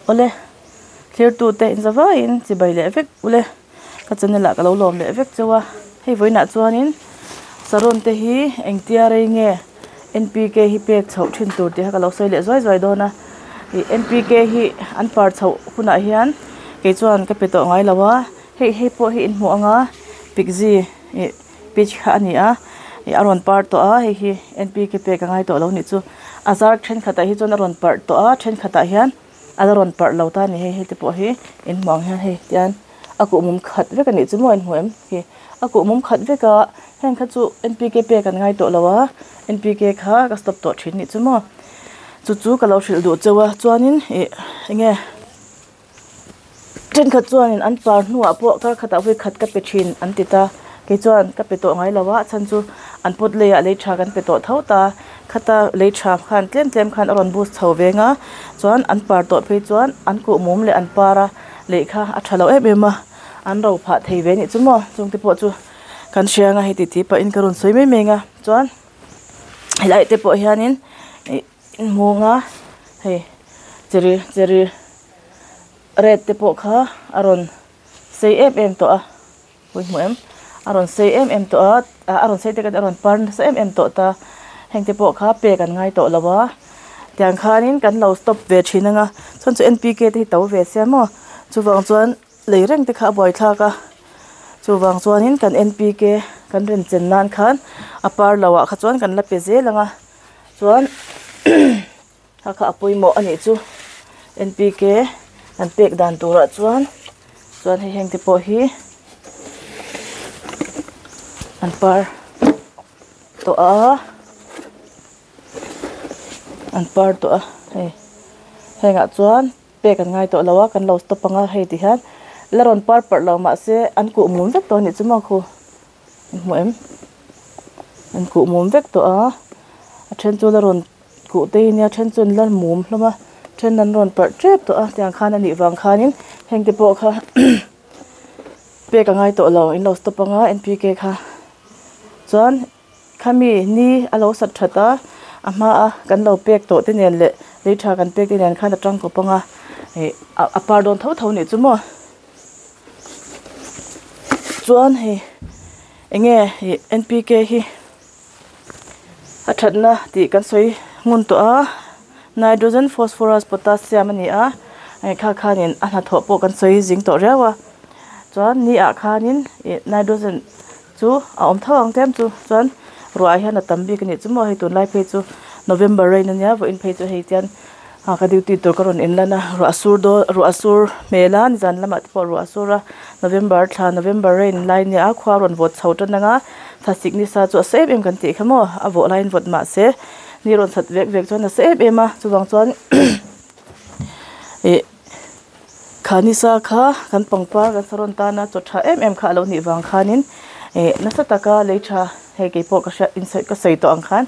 Awle thlirtute in zavaiin chibai leh vek ule ka channel ah ka lo lawm leh vek cheu a hei vawiinah chuanin saron te hi engtia rei nge N_p_k hi pek chhoh thin tur tih kha ka lo sawi leh zuai zuai dawn a ih N_p_k hi an par chhoh hunah hian kei chuan ka pe tawh ngai lo a hei hei pawh hi in hmuh ang a pikzi ih peach kha a ni a ih a rawn par tawh a hei hi N_p_k pek a ngai tawh lo nih chu a zar thenkhatah hi chuan a rawn parh tawh a thenkhatah hian a la rawn parh lo ta a ni hei hei te pawh hi in hmuh ang hian hei tian a kuhmum khat vek a nih chu maw in hmu em khi a kuhmum khat vek a heng kha chu N_p_k pek an ngai tawh lo a N_p_k kha ka stop tawh thin nih chu maw chu chu ka lo hrilh duh cheu a chuanin ih eng nge. Thenkhat chuanin an par hnuah pawh kar khatah vawi khat ka pe thin an ti ta. Kei chuan ka pe tawh ngai lo a, a chhan chu an pot leiah lei tha kan pe tawh tho ta. Khata lei tha khan tlem tlem khan a rawn boost chho veng a, chuan an par tawh phei chuan an kuh mum leh an par a lei kha a tha lo em em a, an ro phah thei ve nih chu maw. Chungte pawh chu kan hria anga hei titi pahin ka rawn sawi mai mai ang a, chuan helai te pawh hianin ih hmung a hei cherry cherry. Red te pawh kha a rawn sei em em tawh a pawh hmu em a rawn sei em em tawh a ah a rawn sei te a rawn par nasa em em tawh ta heng te pawh kha pek an ngai tawh lo a tiang khanin kan lo stop ve thin anga chuan chu N_p_k te hi to ve sia maw chuvang chuan lei reng te kha a buaithlak a chuvang chuanin kan N_p_k kan rin chen nan khan a par loh ah kha chuan kan la pe zel anga chuan. Kha kha a pawimawh a nih chu N_p_k an pek dan turah chuan chuan hei heng te pawh hi an par tawh a an par tawh a hei hengah chuan pek an ngai tawh lo a kan lo stop ang a hei ti hian la rawn par parh lo mahse an kuh mum vek tawh a nih chu maw khu in hmu em an kuh mum vek tawh a a then chu la rawn. Kuh te hi nia then chu an la mum hlawm a then an rawn parh tep tawh a tiang khan a nih vang khanin heng te pawh kha pek a ngai tawh lo in lo stop anga N_p_k kha chuan khami ni a lo sat that a a hma a kan lo pek tawh te nen leh lei tha kan pek te nen khan a tangkawp anga ih a par dawn tho tho nih chu maw chuan hei eng nge ih N_p_k hi. A thatna tih kan sawi ngun tawh a nitrogen phosphorus potassium a ni a hei kha khanin a hnathawh pawh kan sawi zing tawh riau a chuan ni ah khanin ih nitrogen chu a awm tho ang tlem chu chuan ruah ah hian a tam bik a nih chu maw hei tunlai phei chu november rain ania vawiin phei chu hei tian ah ka duty tur ka rawn in lan a ruah a sur dawn ruah a sur hmel a nizan lamah te pawh ruah a sur a november thla november rain lai ania a khua a rawn vawt chho tan ang a thlasik nisa chu a sa em em kan tih kha maw a vawh laiin vawt mahse ni rawn sat vek vek chuan a sa em em a chuvang chuan ih kha nisa kha kan pangpar kan saron tana chaw tha em em kha a lo nih vang khanin ih nasa taka lei tha hei keipawh ka hriat insawi ka sawi tawh ang khan.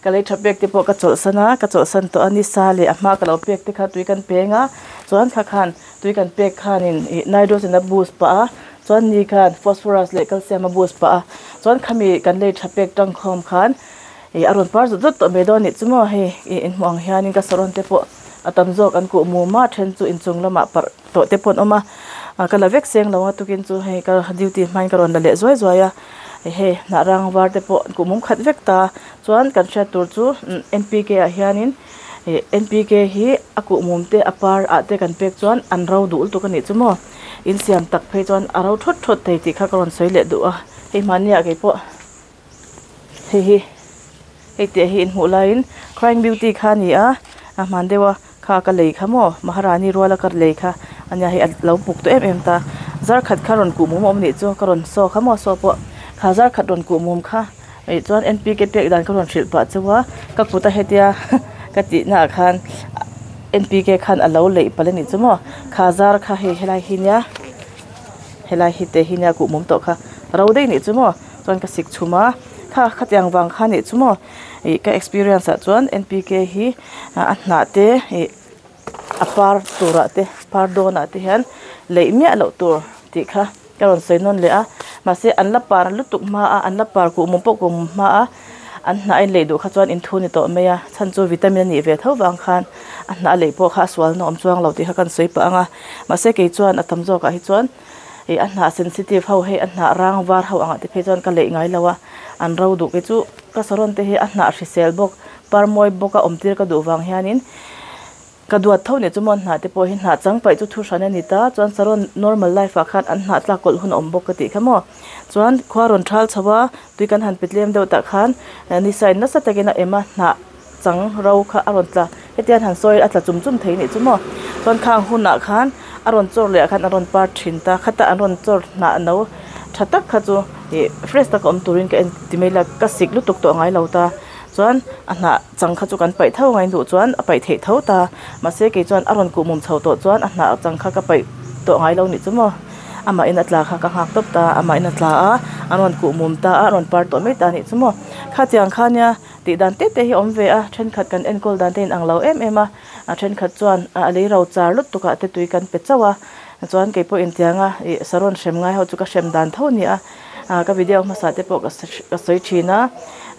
Ka lei tha pek te pawh ka chawlhsan a, ka chawlhsan tawh a nisa leh a hma ka lo pek te kha tui kan peng a, chuan thla khan tui kan pek khanin ih nitrogen a boost pah a, chuan ni khan phosphorus leh calcium a boost pah a, chuan khami kan lei tha pek tangkhawm khan ih a rawn par zut zut tawh mai dawn nih chu maw hei ih inhmuh ang hianin ka saron te pawh a tam zawk an kuh mum a, then chu inchung lamah parh tawh te pawh an awm a, ah ka la vek seng lo a tukin chu hei ka duty hmain ka rawn la leh zuai zuai a. Hei hnah rang var te pawh an kuhmum khat vek ta chuan kan hriat tur chu N_p_k ah hianin ih N_p_k hi a kuhmum te a par ah te kan pek chuan an ro duh lutuk a nih chu maw insiam tak phei chuan a ro thawt thawt thei tih kha ka rawn sawi leh duh a hei hmahni ah keipawh hei hi hei tih hi inhmuh laiin crying beauty kha a ni a a hman deuh a. Kha ka lei kha maw? Maharani ruala ka lei kha a nia hei a lo puk tawh em em ta. Zar khat kha rawn kuh mum a awm nih chu ka rawn saw kha maw saw pawh kha zar khat rawn kuh mum kha ih chuan N_p_k pek dan ka rawn hrilh pah chu a ka kut a hetia ka tih naah khan N_p_k khan a lo leih palh a nih chu maw kha zar kha hei helai hi nia helai hi te hi nia kuh mum tawh kha ro daih nih chu maw chuan ka sik chhum a kha khatiang vang kha nih chu maw ih ka experience ah chuan N_p_k hi. A hnah te ih a par turah te par dawnah te hian leih miah loh tur tih kha ka rawn sawi nawn leh a mahse an la par lutuk hma a an la par kuh mum pawh kuh mum hma a an hnah a inlei duh kha chuan in thu ni tawh mai a chhan chu vitamin a nih ve tho vang khan a hnah lei pawh kha a sual na awm chuang lo tih kha kan sawi pah ang a mahse kei chuan a tam zawk ah hi chuan ih a hnah sensitive ho hei a hnah rang var ho angah te phei chuan ka leih ngai lo a an ro duh kei chu ka saron te hi a hnah hrisel bawk parmawi bawk a awm tir ka duh vang hianin. Ka duat tho nih chu maw hnah te pawh hi hnah chang paih chu thu hran a ni ta, chuan saron normal life ah khan an hnah tlak kawlh hun a awm bawk ka tih kha maw. Chuan khua rawn thal chho a, tui kan han pe tlem deuh tah khan ni sign nasa takin a em a, hnah chang ro kha a rawn tla hetiang han sawi a tla chum chum thei nih chu maw. Chuan khang hunah khan a rawn chawr leh ah khan an rawn par thin ta, khata an rawn chawr hnah no tha tak kha chu ih fresh taka awm turin ka en ti mai la, ka sik lutuk tawh ngai lo ta. Chuan a hnah chang kha chu kan paih tho ngain duh chuan a paih theih tho ta mahse kei chuan a rawn kuh mum chho tawh chuan a hnah chang kha ka paih tawh ngai lo nih chu maw amah in a tla kha ka nghak tawp ta amah in a tla a a rawn kuh mum ta a a rawn par tawh mai ta nih chu maw khatiang kha nia tih dan te te hi a awm ve a thenkhat kan enkawl dan te in ang lo em em a a thenkhat chuan a lei ro char lutuk ah te tui kan pe chauh a chuan kei pawh intiang a ih saron hrem ngai ho chu ka hrem dan tho a ni a. ah ka video hmasa te pawh ka sawi thin a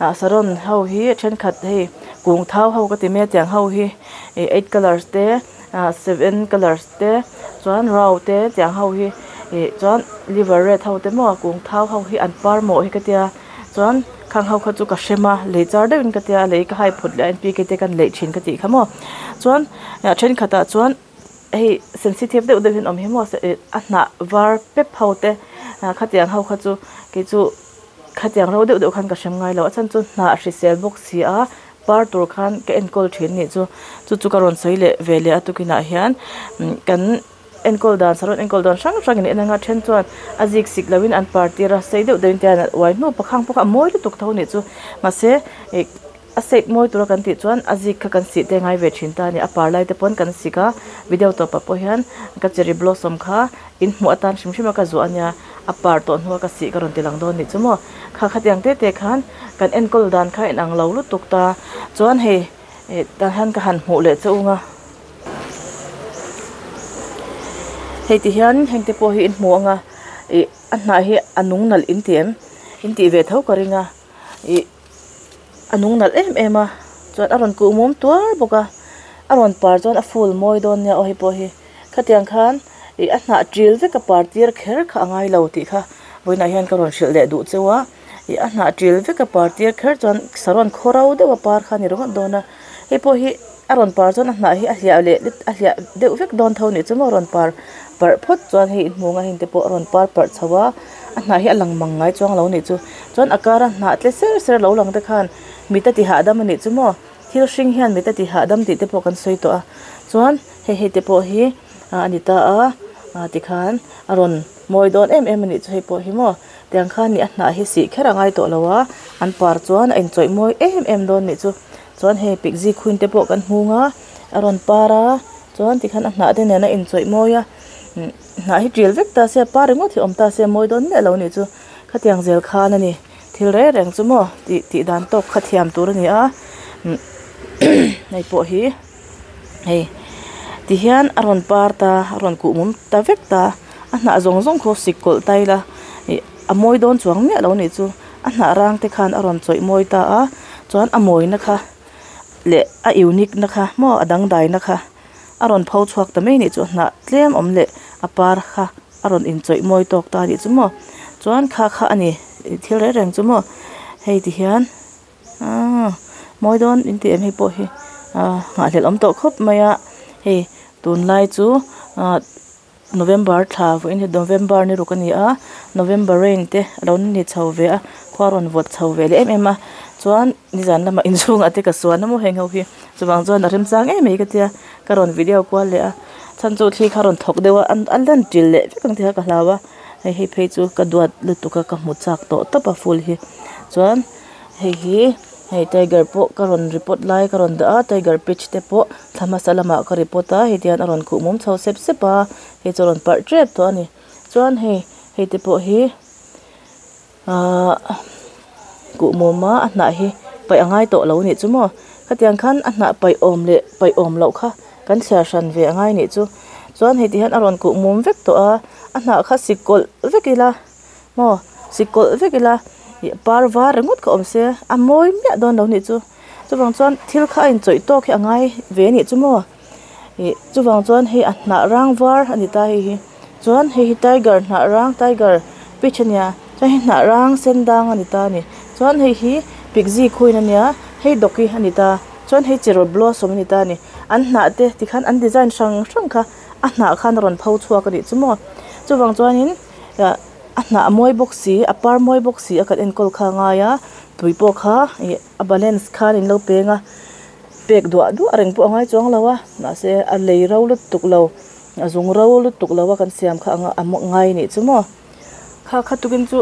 ah saron ho hi thenkhat hei kung thau ho ka ti mai a tiang ho hi ih eight colours te ah seven colours te chuan rau te tiang ho hi ih chuan liver red ho te maw kung thau ho hi an par mawh hi ka tia chuan khang ho kha chu ka hrem a lei char deuhin ka tia lei ka hai phut leh a N P K te kan leih thin ka tih kha maw chuan ah thenkhatah chuan. Hei sensitive deuh deuh hian awm hi maw a hnah var pep ho te ah khatiang ho kha chu kei chu khatiang ro deuh deuh khan ka hrem ngai lo a chhan chu hnah hrisel bawk si a par tur khan ka enkawl thin nih chu chu chu ka rawn sawi leh ve leh a tukinah hian kan enkawl dan saron enkawl dan hrang hrang in en anga then chuan a zik sik lo in an par tir a sei deuh deuh in tihian uai hnu pakhang pawh kha a mawi lutuk tho nih chu mahse ih. A shape mawi tura kan tih chuan a zik kha kan sih te ngai ve thin ta a ni a par lai te pawn kan sik a video tawpah pawh hian ka cherry blossom kha in hmuh atan hrim hrim a ka zuah a nia a par tawh hnua ka sih ka rawn ti lang dawn nih chu maw kha khatiang te te khan kan enkawl dan kha inang lo lutuk ta chuan hei ih tah hian ka han hmuh leh che ung a hei ti hian heng te pawh hi in hmu ang a ih a hnah hi a nung nalh in ti em in tih ve tho ka ring a ih. A nung nalh em em a chuan a rawn kuh mum tuar bawk a a rawn par chuan a ful mawi dawn nia aw hei pawh hi khatiang khan ih a hnah ṭil vek a par tir kher kha a ngai lo tih kha vawiinah hian ka rawn hrilh leh duh cheu a ih a hnah ṭil vek a par tir kher chuan saron khaw ro deuh a par kha a ni ringawt dawn a hei pawh hi a rawn par chuan a hnah hi a hliah leh a hliah deuh vek dawn tho nih chu maw a rawn par parh phawt chuan hei inhmu ang a heng te pawh a rawn par parh chho a a hnah hi a lang mang ngai chuang lo nih chu chuan a kara hnah tle ser ser lo lang te khan mit a ti hahdam a nih chu maw thil hring hian mit a ti hahdam tih te pawh kan sawi tawh a chuan hei hei te pawh hi ah a ni ta a ah tikhan a rawn mawi dawn em em a nih chu hei pawh hi maw tiang khan nih a hnah hi sih kher a ngai tawh lo a an par chuan a inchawih mawi em em dawn nih chu chuan hei pikzi queen te pawh kan hmung a a rawn par a chuan tikhan a hnah te nen a inchawih mawi a. Hnah hi ṭil vek ta se a par ringawt hi awm ta se a mawi dawn miah lo nih chu khatiang zel khan a ni thil reng reng chu maw tih tih dan tawk kha thiam tur a ni a hei pawh hi hei ti hian a rawn par ta a rawn kuh mum ta vek ta a hnah zawng zawng khaw sik kawlh ta ila ih a mawi dawn chuang miah lo nih chu a hnah rang te khan a rawn chawih mawi ta a chuan a mawina kha leh a unique na kha maw a dangdai na kha. A rawn pho chhuak ta mai nih chu hnah tlem awm leh a par kha a rawn inchawih mawi tawk ta nih chu maw chuan kha kha a ni thil reng reng chu maw hei ti hian aaa mawi dawn in tih em hei pawh hi aaa nghahhlelh awm tawh khawp mai a hei tunlai chu ah. November thla vawiin hi November ni ruk a ni a November rain te a lo ni chho ve a khua rawn vawt chho ve leh em em a chuan nizan lamah inchhungah te ka suan a maw heng ho hi chuvang chuan a remchang em mai ka tia ka rawn video kual leh a chhan chu thli kha a rawn thawk deuh a a lan ṭil leh vek ang tih kha ka hlau a hei hei phei chu ka duat lutuk a ka hmu chak tawh tawp a full hi chuan. Hei hi hei tiger pawh ka rawn report lai ka rawn dah a tiger peach te pawh thla hmasa lamah ka report a hei tihian a rawn khuh mum chho sep sep a hei chu a rawn parh tep tawh a ni chuan hei hei te pawh hi ahh kuh mum a a hnah hi paih a ngai tawh lo a nih chu maw khatiang khan a hnah paih awm leh paih awm loh kha kan chhiar hran ve a ngai nih chu chuan hei tihian a rawn kuh mum vek tawh a a hnah kha sik kawlh vek ila. Maw sik kawlh vek ila Ih par var ringawt kha awm se a mawi miah dawn lo nih chu chuvang chuan thil kha a inchawih tawk hi a ngai ve a nih chu maw ih chuvang chuan hei a hnah rang var a ni ta hei hi chuan hei hi tiger hnah rang tiger peach a nia chuan hei hnah rang sen dang a ni ta a ni chuan hei hi pikzi khuin a nia hei dawki a ni ta chuan hei cheraw blossom a ni ta a ni an hnah te tikhan an design hrang hrang kha a hnah khan a rawn pho chhuak a nih chu maw chuvang chuanin ah a hnah mawi bawk si a par mawi bawk si a kan enkawl kha a ngai a tui pawh kha ih a balance khan in lo peng a pek duah duah reng pawh a ngai chuang lo a mahse a lei ro lutuk lo a zung ro lutuk lo a kan siam kha a ngai a nih chu maw kha kha tukin chu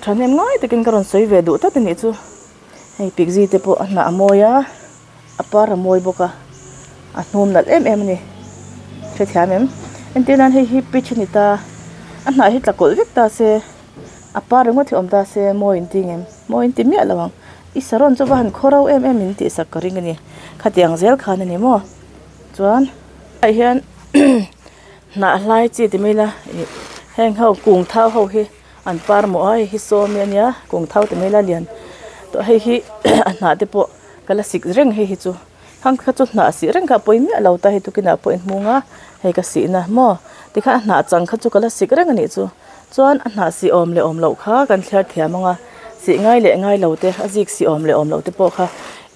thahnem ngai takin ka rawn sawi ve duh tlat a nih chu hei pikzi te pawh a hnah a mawi a a par a mawi bawk a a hnum nalh em em a ni hrethiam em entir nan hei hi peach a ni ta a hnah hi tla kawlh vek ta se a par ringawt hi awm ta se mawi in ti ngem mawi in ti miah lo ang i saron chu va han khaw ro em em in tih sak ka ring a ni khatiang zel khan a ni maw chuan ah hian hnah hlai chi ti mai ila ih heng ho kung thau ho hi an par mawh a hei hi sawmi a nia kung thau ti mai ila lian tawh hei hi a hnah te pawh ka la sik reng hei hi chu khang kha chu hnah sih reng kha a pawi miah lo ta hei tukinah pawh inhmung a hei ka sihna maw tikhan a hnah chang kha chu ka la sik reng a nih chu chuan a hnah sih awm leh awm loh kha kan thliar thiam ang a sih ngai leh ngai lo te a zik sih awm leh awm loh te pawh kha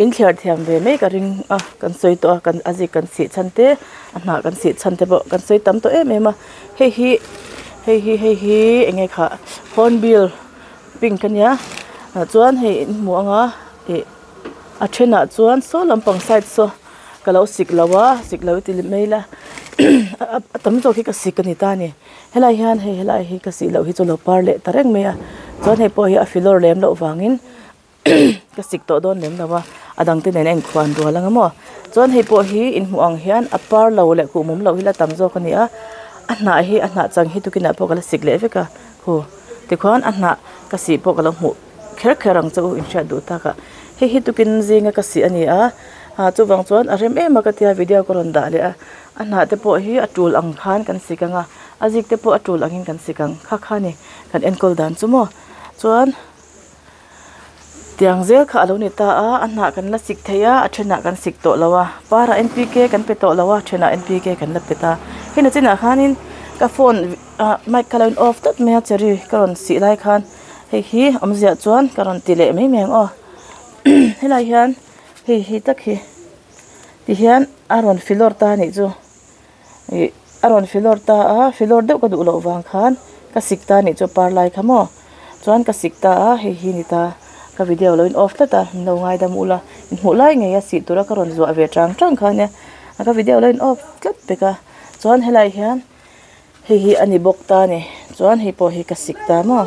in thliar thiam ve mai ka ring a kan sawi tawh a kan a zik kan sih chhan te a hnah kan sih chhan te pawh kan sawi tam tawh em em a hei hi hei hi hei hi eng nge khah hornbill pink a nia ah chuan hei in hmu ang a ih a thenah chuan saw lampang side saw ka lo sik lo a sik lo i ti mai ila a tam zawk hi ka sik a ni ta a ni helai hian hei helai hi ka sih loh hi chu lo par leh ta reng mai a chuan hei pawh hi a filawr lem loh vangin ka sik tawh dawn lem lo a a dang te nen a inkhuan rual ang maw chuan hei pawh hi in hmuh ang hian a par lo leh kuhmum loh hi la tam zawk a ni a a hnah hi a hnah chang hi tukinah pawh ka la sik leh vek a khu tikhuan a hnah ka sih pawh ka lo hmuh kher kher ang che u inhriat duh tak ah hei hi tukin zinga ka sih a ni a ah chuvang chuan a rem em a ka tia video ka rawn dah leh a a hnah te pawh hi a tul ang khan kan sik ang a a zik te pawh a tul angin kan sik ang kha kha ni kan enkawl dan chu maw chuan tiang zel kha a lo ni ta a a hnah kan la sik thei a a thenah kan sik tawh lo a parah N P K kan pe tawh lo a thenah N P K kan la pe ta hei na chinah khanin ka phone ah mic kha a lo in off tlat mai a cherry ka rawn sih lai khan hei hi awmzia chuan ka rawn ti leh mai mai ang aw helai hian hei hi tak hi tihian a rawn filawr ta a nih chu ih a rawn filawr ta a filawr deuh ka duh loh vang khan ka sik ta a nih chu par lai kha maw chuan ka sik ta a hei hi ni ta ka video lo in off tlat a min lo ngaidam ula inhmuh lai ngei a sih tura ka rawn zuah ve chang chang kha ania ka video lo in off tlat pek a chuan helai hian hei hi a ni bawk ta a ni chuan hei pawh hi ka sik ta maw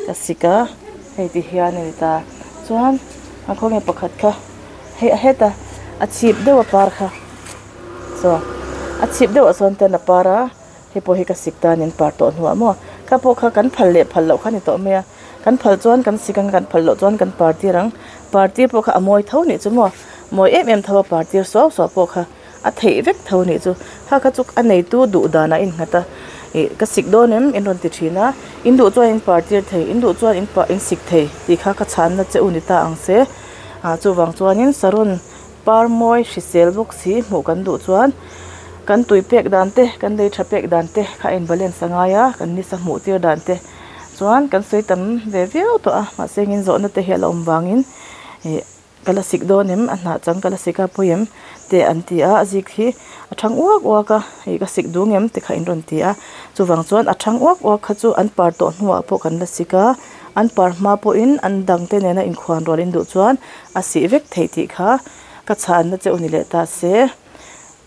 ka sik a hei ti hian a ni ta chuan a khawnge pakhat kha hei a heta a chhip deuh a par kha saw a chhip deuh ah sawn ten a par a hei pawh hi ka sik ta a ni an par tawh hnuah maw kha pawh kha kan phal leh phal loh kha a ni tawh mai a kan phal chuan kan sik ang kan phal loh chuan kan par tir ang par tir pawh kha a mawi tho nih chu maw mawi em em tho a par tir suau suau pawh kha. A theih vek tho nih chu kha kha chu a neitu duh danah a innghat a ih ka sik dawn em in rawn ti thin a in duh chuan in par tir thei in duh chuan in in sik thei tih kha ka chhanna che u ni ta ang se ah chuvang chuanin saron par mawi hrisel bawk si hmuh kan duh chuan kan tui pek dan te kan lei tha pek dan te kha a in balance a ngai a kan nisa hmuh tir dan te chuan kan sawi tam ve viau tawh a mahse engin zawhna te hi a la awm vangin ih. Ka la sik dawn em a hnah chang ka la sik a pawi em te an ti a a zik hi a thang uak uak a ih ka sik dung em te kha in rawn ti a chuvang chuan a thang uak uak kha chu an par tawh hnuah pawh kan la sik a an par hma pawhin an dang te nena inkhuan rual in duh chuan a sih vek theih tih kha ka chhanna che u ni leh ta se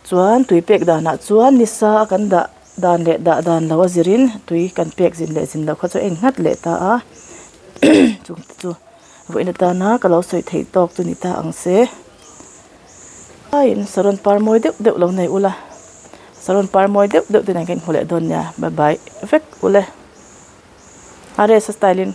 chuan tui pek danah chuan nisa a kan dah dan leh dah dan lo a zirin tui kan pek zin leh zin loh kha chu a innghat leh ta a chung te chu. Vawiin atana ka lo sawi theih tawk chu ni ta ang se. Aiin saron par mawi deuh deuh lo nei ula saron par mawi deuh deuh te nen kan inhmu leh dawn nia bye bye vek ule a rest a style in.